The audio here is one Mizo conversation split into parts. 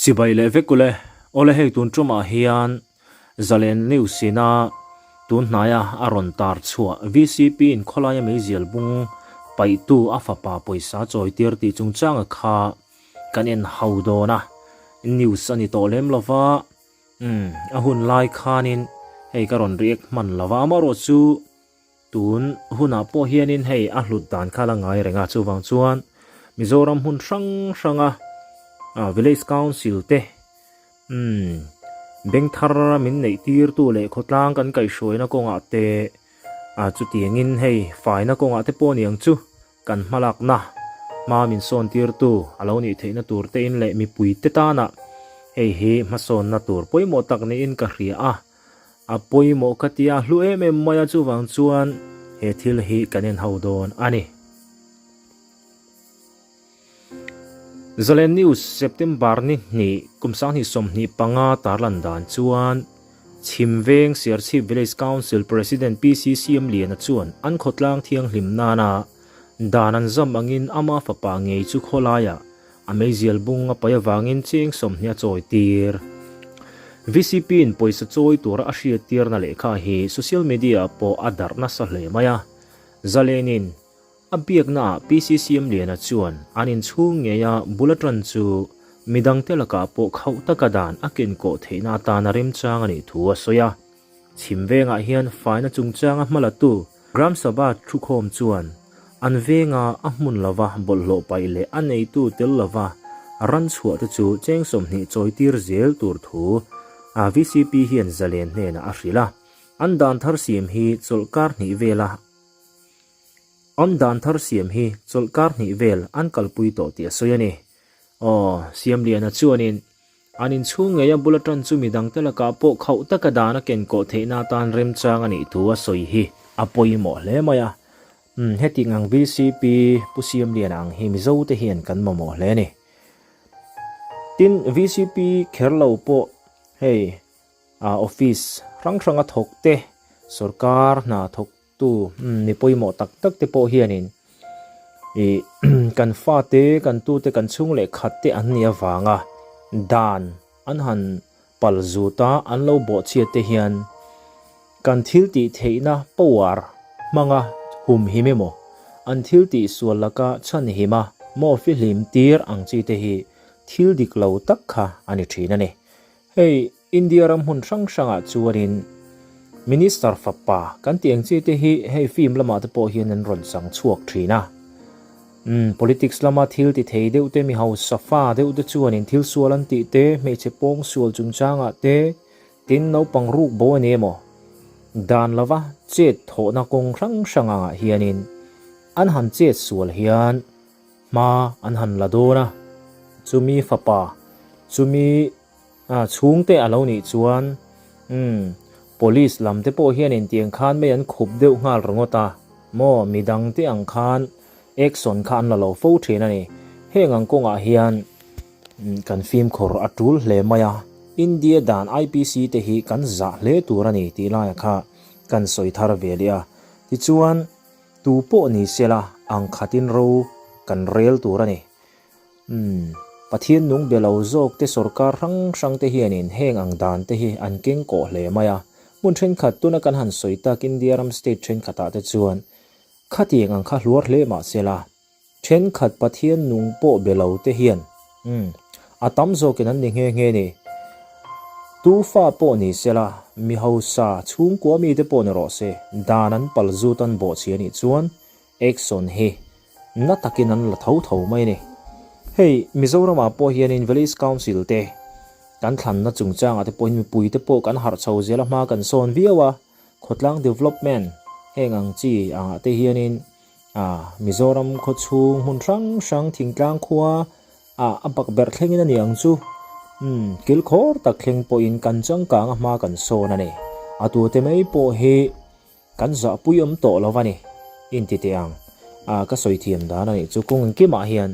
Chibai leh vek ule. Awle hei tun tumah hian Zalen News ina tun hnaia a rawn tar chhuah VCP in khawlaia meizial bung paihtu a fapa pawisa chawitir tih chungchanga kha kan en ho dawn a, news a ni tawh lem lova, umm a hun lai khanin hei ka rawn react hman lova amaherawh chu Tun hunah pawh hianin hei a hlut dan kha la ngai reng a, chuvang chuan Mizoram hmun hrang hranga Village Council te umm beng thar min neih tirtu leh khawtlang kan kaihhruaina kawngah te chutiangin hei faina kawngah te pawh aniang chu kan hmalakna hma min sawn tirtu a lo nih theihna tur te in leh mipui te tana hei hi hmasawnna tur pawimawh tak niin ka hria a. A pawimawh ka ti a, hlu em em mai a, chuvang chuan he thil hi kan en ho dawn a ni. Zalen News September ni hnih kum 2025 tarlan dan chuan Chhimveng Serchhip Village Council President PCCM Liana chuan an khawtlang thianghlim nana dan an zam angin ama fapa ngei chu khawlaiah A meizial bung a paih avangin cheng 20 a chawi tir. VCP in pawisa chawi tura a hriat tirna lehkha hi social media ah pawh a darh nasa hle mai a. Zalenin a biakna ah PCCM Liana chuan an inchhung ngeia bul a tan chu midangte lakah pawh khauh taka dan a kenkawh theihna atana remchang a nih thu a sawi a. Chhim vengah hian faina chungchanga hmalatu Gram Sabha thukhawm chuan an venga a hmun lova bawlhhlawh paih leh a neitu tel lova ran chhuah te chu cheng 20 chawitir zel tur thu VCP hian zalen hnenah a hrilh a. An dan thar siam hi chawlhkar hnih vela An dan thar siam hi chawlhkar hnih vel an kalpui tawh tih a sawi a ni. Aw, Siamliana chuanin An inchhung ngeia bul atan chu midangte lakah pawh khauh taka dan a kenkawh theihna atan remchang a nih thu a sawi hi a pawimawh hle mai a. Umm, heti ngang VCP Pu Siamliana ang hi Mizote hian kan mamawh hle a ni. Tin, VCP kher lo pawh hei office hrang hranga thawk te, sorkar hna thawk Tu mi pawimawh tak tak te pawh hianin ih kan fate kan tute kan chhung leh khat te an nih avanga dan an han pal zut a an lo bawhchhiat te hian kan thil tih theihna power hmanga hum him emaw an thil tih sual laka chhan him a maw fihlim tir ang chi te hi thil dik lo tak kha a ni thin a ni. Hei India ram hmun hrang hrangah chuanin Minister fapa kan tih ang chi te hi hei film lamah te pawh hian an rawn chang chhuak thin a. Umm politics lama thil ti thei deuh te mi hausa fa deuh te chuanin thil sual an tih te hmeichhe pawng sual chungchangah te tin naupang ruk bo a ni emaw dan lova chet thawhna kawng hrang hrang angah hianin an han chet sual hian hma an han la dawn a. Chumi fapa chumi A chhungte a lo nih chuan umm police lam te pawh hian intiang khan mai an khup deuh nghal ringawt a maw midang te ang khan action kha an la lo fo thin a ni. Heng ang kawngah hian kan fimkhur a tul hle mai a, India dan IPC te hi kan zah hle tur a ni tih laiah kha kan sawi thar ve leh a. Tichuan tu pawh ni sela ang khatin ro kan rel tur a ni. Umm, Pathian nung be lo zawk te sorkar hrang hrang te hianin heng ang dan te hi an keng kawh hle mai a. Hmun thenkhat tuna kan han sawi tak India ram state thenkhatah te chuan khatiang ang kha hluar hle mah se la, thenkhat Pathian nung pawh be lo te hian umm, a tam zawkin an ni nghe nghe ni. Tu fa pawh ni se la, mi hausa chhungkua mi te pawh ni rawh se, dan an pal zut an bawhchhi a nih chuan Action hi na takin an la tho tho mai a ni. Hei Mizoramah pawh hianin Village Council te kan thlanna chungchangah te pawhin mipui te pawh kan harh chho zel a hma kan sawn viau a, khawtlang development heng ang chi angah te hianin ah Mizoram khawchhung hmun hrang hrang thingtlang khua ah a bak berh thlengin a ni ang chu. Umm kilkhawr tak thleng pawhin kan changkang a hma kan sawn a ni. A tute mai pawh hi Kan zahpui awm tawh lo a ni, inti teh ang. A, ka sawi thiam dan a nih chu kawng engkimah hian.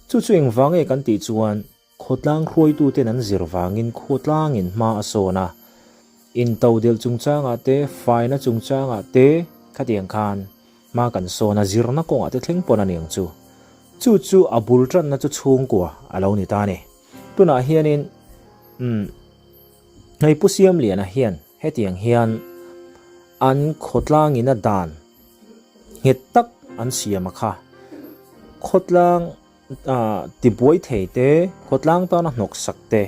Chu chu engvang nge kan tih chuan khawtlang hruaituten an zir vangin khawtlangin hma a sawn a. Intodelh chungchangah te, faina chungchangah te khatiang khan hma kan sawn a, zirna kawngah te thleng pawn a ni ang chu. Chu chu a bul tanna chu chhungkua a lo ni ta a ni. Tunah hianin. Umm hei Pu Siamliana hian hetiang hian an khawtlangin a dan nghet tak an siam a kha. Khawtlang ah tibuai thei te, khawtlang tana hnawksak te,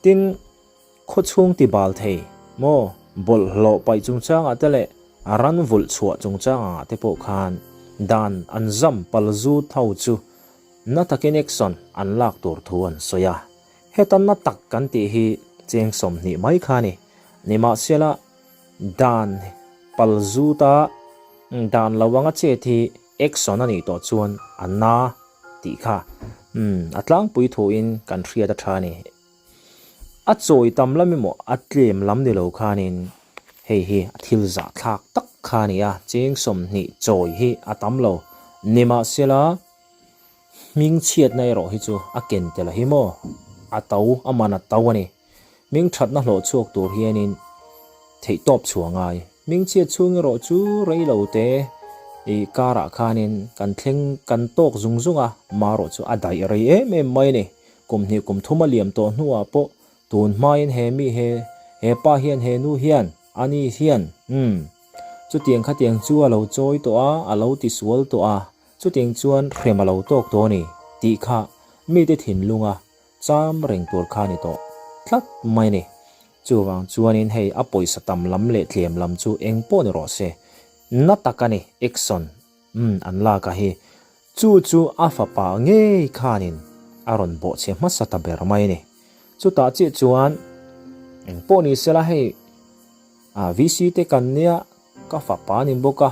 tin Khawchhung ti bal thei maw? Bawlhhlawh paih chungchangah te leh ran vulh chhuah chungchangah te pawh khan dan an zam pal zut ho chu na takin action an lak tur thu an sawi a. Heta na tak kan tih hi cheng 20 mai kha a ni. Nimahsela dan pal zuta dan lo anga chet hi action a nih tawh chuan a na tih kha a tlangpui thuin kan hriat a tha a ni. A chawi tam lam emaw a tlem lam ni lo khanin hei hi a thil zahthlak tak kha a ni a, cheng 20 chawi hi a tam lo. Nimahsela, hming chhiatna erawh hi chu a ken tel a hi maw? A to, a man a to a ni. Hming thatna hlawh chhuak tur hianin theihtawp chhuah ngai. Hming chhiat chhung erawh chu rei lo te i karah khanin kan thleng kan tawk zung zung a, marawh chu a daih rei em em mai a ni. Kum hnih kum thum a liam tawh hnuah pawh tun hmain he mi he he pa hian he nu hian a ni hian umm chutiang khatiang chu a lo chawi tawh a, a lo ti sual tawh a, chutiang chuan hrem a lo tawk tawh a ni tih kha mite thinlunga cham reng tur kha a ni tawh tlat mai a ni. Chuvang chuanin hei a pawisa tam lam leh tlem lam chu eng pawh ni rawh se, na tak a ni action Umm, an lak a hi. Chu chu a fapa ngei khanin a rawn bawhchhe hmasa ta ber mai a ni. Chutah chiah chuan eng pawh ni sela hei ah VC te kan nia ka fapa a ni bawk a,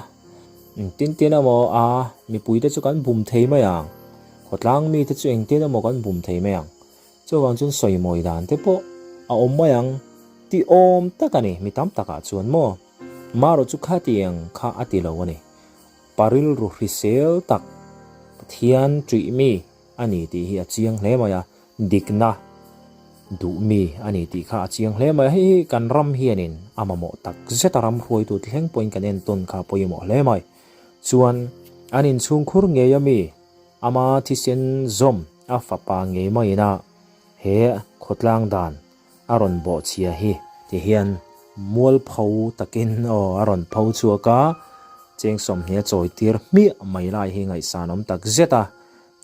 engtin tin emaw a mipui te chu kan bum thei mai ang, khawtlang mi te chu engtin emaw kan bum thei mai ang. Chuvang chuan sawimawi dan te pawh a awm mai ang tih awm tak a ni mi tam takah chuan maw. Marawh chu khatiang kha a ti lo a ni. Pa rilru hrisel tak Pathian ṭih mi a ni tih hi a chiang hle mai a, dikna duh mi a ni tih kha a chiang hle mai a. Hei hi kan ram hianin a mamawh tak zet a, ram hruaitu thleng pawhin kan entawn kha a pawimawh hle mai. Chuan an inchhungkhur ngei a mi, ama thisen zawm a fapa ngei maiin a he khawtlang dan a rawn bawhchhia hi ti hian mualpho takin aw a rawn pho chhuak a, cheng 20 a chawi tir hmiah mai lai hi ngaihsan awm tak zet a,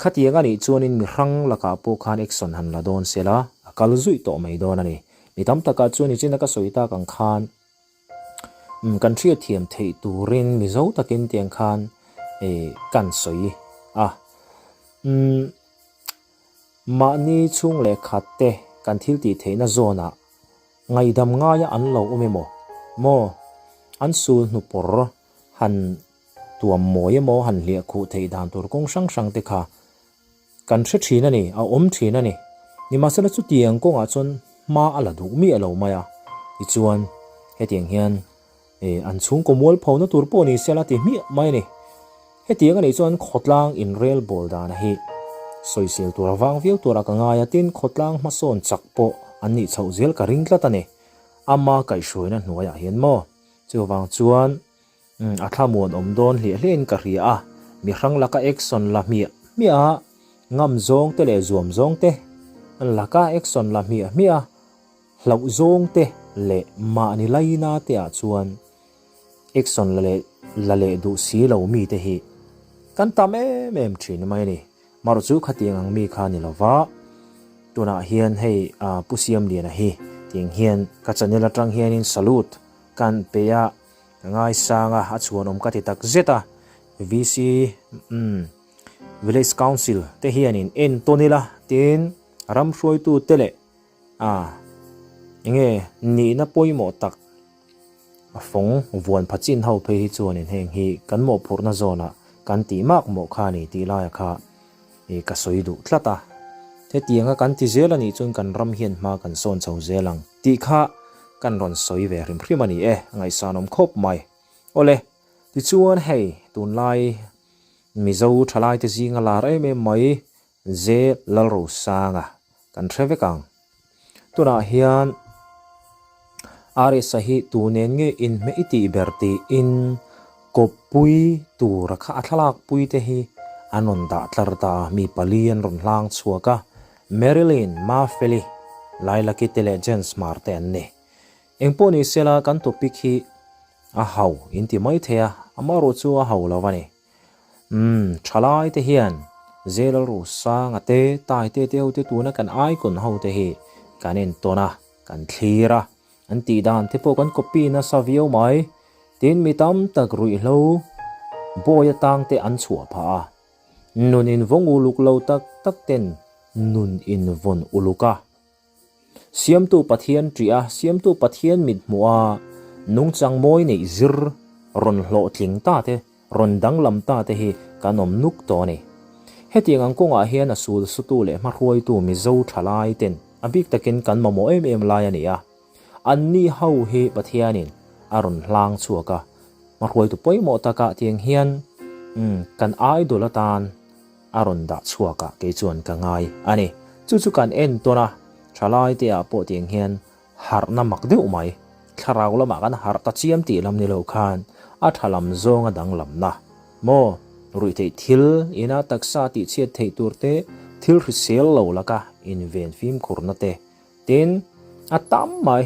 khatiang a nih chuanin mi hrang lakah pawh khan action han la dawn se la, a kal zuih tawh mai dawn a ni. Mi tam takah chuan nichina ka sawi tak ang khan umm kan hriatthiam theih turin mizo takin tiang khan eh kan sawi a, umm. Mahni chhung leh khat te kan thil tih theihna zawnah ngaihdam ngaia an lo awm emaw maw? An sul hnupawr han tuam mawi emaw han hliah khuh theih dan tur kawng hrang hrang te kha kan hre thin a ni, a awm thin a ni. Nimahsela chutiang kawngah chuan hma a la duh miah lo mai a, tichuan hetiang hian E, an chhungkaw mualphona tur pawh ni sela ti hmiah mai a ni. Hetiang a nih chuan khawtlang inrel bawl dana hi sawisel tur a vang viau tura ka ngai a, tin khawtlang hmasawn chak pawh an nih chhoh zel ka ring tlat a ni. Ama kaihhruaina hnuaiah hian maw? Chuvang chuan a thlamuan awm dawn hliah hliahin ka hria a, mi hrang laka action la hmiah hmiah a, ngam zawng te leh zuam zawng te laka action la hmiah hmiah a, Hlauh zawng te leh mahni laina te ah chuan action la leh la leh duh si lo mi te hi kan tam em em thin mai a ni. Marawh chu khatiang ang mi kha ni lova, tunah hian hei Pu Siamliana hi tiang hian ka channel atang hianin salute kan pe a, ka ngaisang a, a chhuanawm ka ti tak zet a, VC umm Village Council te hianin entawn ila tin ram hruaitu te leh A, enge nihna pawimawh tak a fawng vuan pha chin ho phei hi chuanin heng hi kan mawhphurhna zawnah kan tih mak mawh kha a ni tih laia kha i ka sawi duh tlat a. Hetianga kan ti zel a nih chuan kan ram hian hma kan sawn chho zel ang tih kha kan rawn sawi ve hrim hrim a ni e, a ngaihsanawm khawp mai. Awle, tichuan hei tunlai Mizo thalaite zinga lar em em mai Ze Lalrosanga kan hre vek ang. Tunah hian RS-a hi tu nen nge inhmeh i tih ber tiin kawppui tura kha a thlalak pui te hi an rawn dah tlar ta a, mi pali an rawn hlang chhuak a, Marilyn Mafeli. Lailaki te leh Jens Hmar te an ni. Engpawh ni sela kan topic hi a hau in ti mai thei a, amaherawh chu a hau lo a ni. Umm, thalai te hian Zelal Rusanga te, Taite te ho te tuna kan icon ho te hi kan entawn a, kan thlir a, an tih dan te pawh kan copy nasa viau mai. Tin, mi tam tak ruihhlo bawi atang te an chhuah phah a, nun invawng uluk lo tak tak ten nun invawn uluk a. Siamtu Pathian ṭih a, Siamtu Pathian mit hmuh a, nungchang mawi neih zir rawn hlawhtling ta te, rawn danglam ta te hi kan awm nuk tawh a ni. Hetiang ang kawngah hian a sul sutu leh hmahruaitu Mizo ṭhalai ten a bik takin kan mamawh em em lai a ni a. Anni ho hi Pathianin a rawn hlang chhuak a, hmahruaitu pawimawh takah tiang hian kan idol atan a rawn dah chhuak a, kei chuan ka ngai a ni. Chu chu kan en tawn a, thalai te ah pawh tiang hian harhna mak deuh mai, thlarau lamah kan harh ta chiam tih lam ni lo khan a tha lam zawnga danglamna maw, ruihtheih thil ina taksa tih chhiat theih tur te, thil hrisel lo laka inven fimkhurna te, tin a tam mai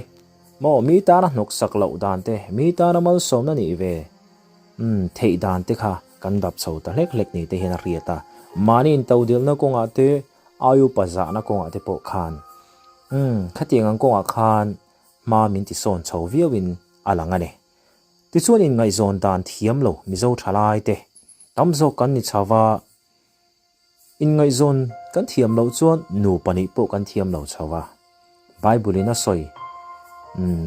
maw, mi tana hnawksak loh dan te, mi tana malsawmna nih ve. Umm, theih dan te kha kan dap chho ta hlek hlek ni te hian a hriat a, mahni intodilna kawngah te, ai upa zahna kawngah te pawh khan umm, khatiang ang kawngah khan hma min ti sawn chho viauin a lang a ni. Tichuan inngaihzawn dan thiam lo Mizo thalai te tam zawk kan ni chho va, Inngaihzawn kan thiam loh chuan nupa nih pawh kan thiam lo chho a, Bible in a sawi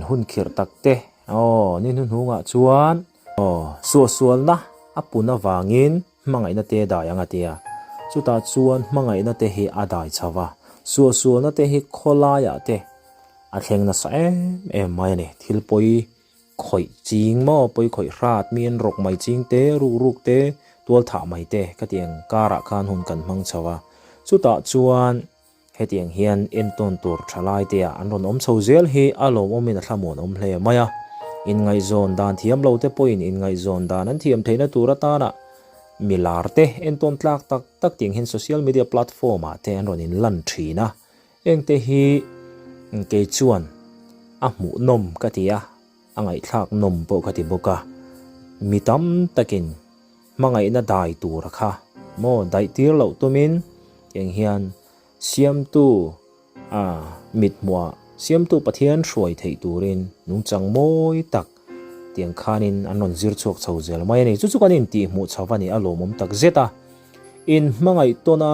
hun khirh tak te aw ni hnuhnungah chuan aw suahsualna a pun avangin hmangaihna te dai ang a tia, chutah chuan hmangaihna te hi a dai chho a, suahsualna te hi khawlaiah te a thleng nasa em em mai a ni, thil pawi Khawih ching maw, pawi khawih hrat, mi an rawk mai ching te, ruk ruk te, tual thah mai te khatiang karah khan hun kan hmang chho a. Chutah chuan hetiang hian entawn tur tha lai te ah an rawn awm chho zel hi a lawmawmin a thlamuan awm hle mai a. Inngaihzawn dan thiam lo te pawhin inngaihzawn dan an thiam theihna tur atana mi lar te entawn tlak tak tak tiang hian social media platform ah te an rawn inlan thin a. Engte hi kei chuan a hmuhnawm ka ti a, a ngaihthlak nawm pawh ka ti bawk a. Mi tam takin hmangaihna dai tur kha maw daih tir loh tumin eng hian siamtu a mithmuhah siamtu Pathian hruai theih turin nungchang mawi tak tiang khanin an rawn zir chhuak chho zel mai a ni. Chu chu kan intihhmuh chho a ni, a lawmawm tak zet a. In hmangaih tawna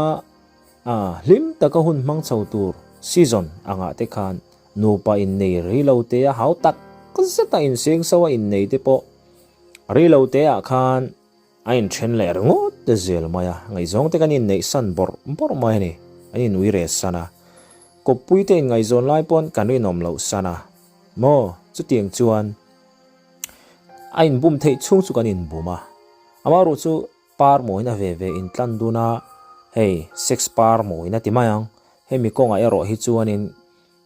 A hlim taka hun hmang chho tur season angah te khan nupa innei rei lo te a hau tak zet a inseng so a innei te pawh rei lo te ah khan a inthen leh ringawt te zel mai a, ngaihzawng te kan inneih san bawrh bawrh mai a ni, an inui reh san a, kawppui te inngaihzawn lai pawn kan rinawm loh san a maw chutiang chuan a inbum theih chhung chu kan inbum a, amaherawhchu chu. Par mawina ve ve in tlan dun a, hei sex par mawina ti mai ang, hemi kawngah erawh hi chuanin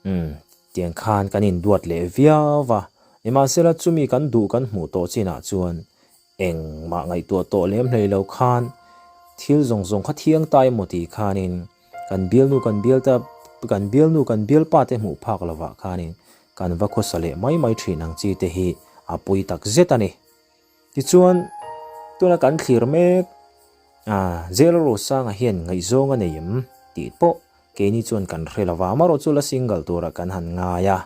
umm tiang khan kan induat leh viau va, nimahsela chumi kan duh kan hmuh tawh chinah chuan engmah ngaihtuah tawh lem hlei lo khan thil zawng zawng kha thiang ta emaw tih khanin kan bialnu kan bial ta kan bialnu kan bialpa te hmuh phak lovah khanin kan va khawsa leh mai mai thin ang chi te hi a pui tak zet a ni. Tichuan, tuna kan thlir mek a, Jail Rosanga hian ngaihzawng a nei em tih pawh keini chuan kan hre lo va, amaherawh chu la single turah kan han ngai a.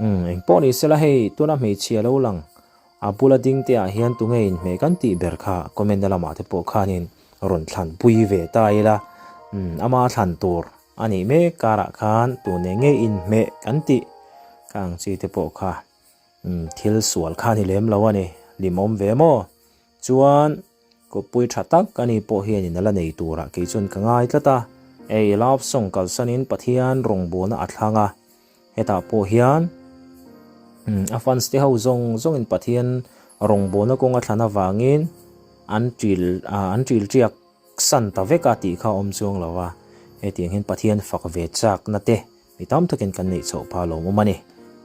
Umm, engpawh ni sela hei tuna hmeichhia lo lang a bula ding te ah hian tunge inhmeh kan tih ber kha comment na lamah te pawh khanin rawn thlan pui ve ta ila, umm, ama thlan tur a nih mek karah khan tune nge inhmeh kan tih kha ang chi te pawh kha. Umm thil sual kha ni lem lo a ni, limawm ve maw? Chuan kawppui tha tak a ni pawh hianin a la nei turah kei chuan ka ngai tlat a, ei love song kalsanin Pathian rawngbawlna a thlang a, hetah pawh hian umm a fans te ho zawng zawngin Pathian rawngbawlna kawng a thlan avangin an ṭil ah an ṭil ṭiak san ta vek a tih kha a awm chuang lo a, hetiang hian Pathian fak ve chakna te Mi tam takin kan neih chhoh phah lo awm a ni.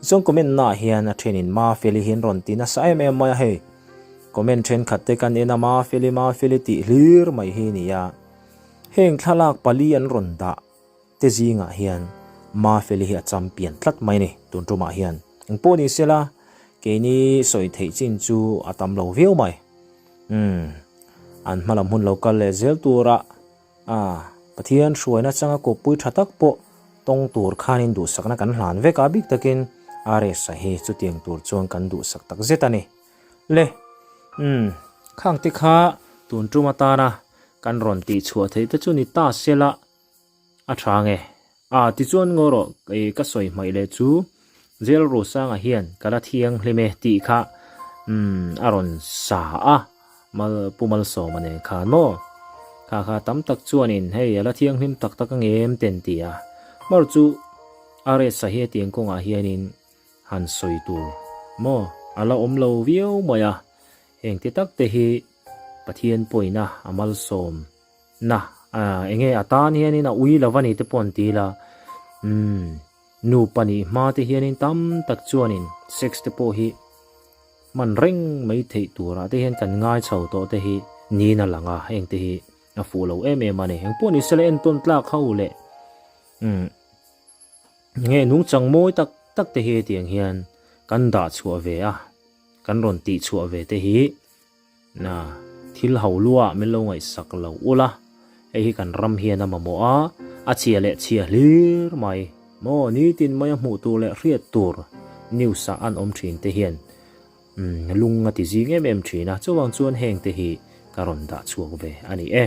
Tichuan comment naah hian a thenin Mafeli hi an rawn ti nasa em em mai a hei. Comment thenkhat te kan en a Mafeli Mafeli tih hlir mai hi a ni a. Heng thlalak pali an rawn dah te zingah hian Mafeli hi a champion tlat mai a ni tun tumah hian. Engpawh ni sela keini sawi theih chin chu a tam lo viau mai. Umm an hmalam hun lo kal leh zel tura a Pathian hruaina changa kawppui tha tak pawh tawng tur khanin duhsakna kan hlan vek a, bik takin RS-a hi chutiang tur chuan kan duhsak tak zet a ni. Le, umm, khang te kha tun tum atana kan rawn tihchhuah theih te chu ni ta sela a tha nge? A, tichuan ngaw rawh, kei ka sawi hmaih leh chu Jail Rosanga hian ka la thianghlim e tih kha umm a rawn sa a, Mal Pu Malsawma nen khan maw? Kha kha tam tak chuanin hei a la thianghlim tak tak ang em te an ti a, mar chu RS-a hi hetiang kawngah hianin han sawi tur maw a la awm lo viau mai a, heng ti tak te hi Pathian pawina a malsawm na eng nge a tan hianin a ui lo a ni te pawh an ti la, umm nupa nih hma te hianin tam tak chuanin sex te pawh hi hman reng mai theih turah te hian kan ngai chho tawh te hi niin a lang a, heng te hi a fuh lo em em a ni. Engpawh ni sela entawn tlak ho leh umm nge nungchang mawi tak tak te hi hetiang hian kan dah chhuah ve a, kan rawn tih chhuah ve te hi Na, thil ho luah min lo ngaihsak lo ula, hei hi kan ram hian a mamawh a, a chhia leh chhia hlir mai. Maw, nitin maia hmuh tur leh hriat tur news ah an awm thin te hian lung a ti zing em em thin a, chuvang chuan heng te hi ka rawn dah chhuak ve a ni e.